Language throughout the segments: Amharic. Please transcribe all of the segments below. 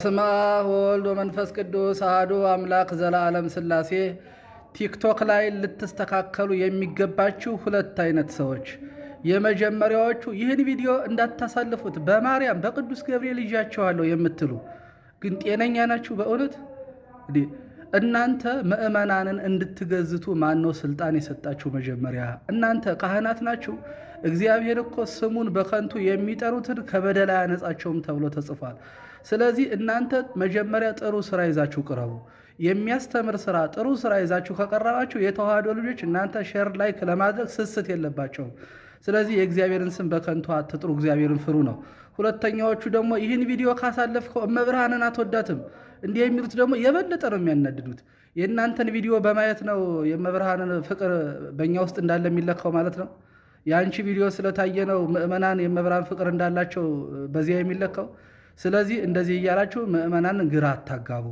በስመ አብ ወወልድ ወመንፈስ ቅዱስ አሐዱ አምላክ ዘለዓለም ሥላሴ። ቲክቶክ ላይ ልትስተካከሉ የሚገባችሁ ሁለት አይነት ሰዎች፣ የመጀመሪያዎቹ ይህን ቪዲዮ እንዳታሳልፉት በማርያም በቅዱስ ገብርኤል ይዣችኋለሁ የምትሉ ግን ጤነኛ ናችሁ? በእውነት እናንተ ምዕመናንን እንድትገዝቱ ማነው ስልጣን የሰጣችሁ? መጀመሪያ እናንተ ካህናት ናችሁ። እግዚአብሔር እኮ ስሙን በከንቱ የሚጠሩትን ከበደል አያነጻቸውም ተብሎ ተጽፏል። ስለዚህ እናንተ መጀመሪያ ጥሩ ስራ ይዛችሁ ቅረቡ። የሚያስተምር ስራ፣ ጥሩ ስራ ይዛችሁ ከቀረባችሁ የተዋህዶ ልጆች እናንተ share፣ like ለማድረግ ስስት የለባቸውም። ስለዚህ የእግዚአብሔርን ስም በከንቱ አትጥሩ፣ እግዚአብሔርን ፍሩ ነው። ሁለተኛዎቹ ደግሞ ይህን ቪዲዮ ካሳለፍከው እመብርሃንን አትወዳትም እንዲህ የሚሉት ደግሞ የበለጠ ነው የሚያናድዱት። የእናንተን ቪዲዮ በማየት ነው የእመብርሃንን ፍቅር በእኛ ውስጥ እንዳለ የሚለካው ማለት ነው። የአንቺ ቪዲዮ ስለታየ ነው ምዕመናን የእመብርሃን ፍቅር እንዳላቸው በዚያ የሚለካው። ስለዚህ እንደዚህ እያላችሁ ምዕመናንን ግራ አታጋቡ።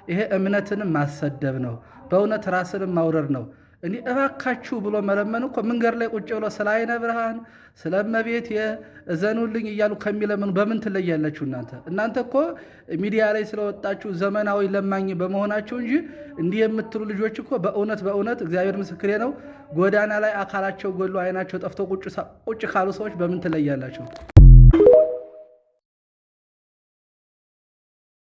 ይሄ እምነትንም ማሰደብ ነው፣ በእውነት ራስንም ማውረድ ነው። እኔ እባካችሁ ብሎ መለመን እኮ መንገድ ላይ ቁጭ ብሎ ስለ አይነ ብርሃን ስለ እመቤቴ እዘኑልኝ እያሉ ከሚለምኑ በምን ትለያላችሁ እናንተ? እናንተ እኮ ሚዲያ ላይ ስለወጣችሁ ዘመናዊ ለማኝ በመሆናችሁ እንጂ እንዲህ የምትሉ ልጆች እኮ በእውነት በእውነት እግዚአብሔር ምስክሬ ነው፣ ጎዳና ላይ አካላቸው ጎሎ አይናቸው ጠፍቶ ቁጭ ካሉ ሰዎች በምን ትለያላችሁ?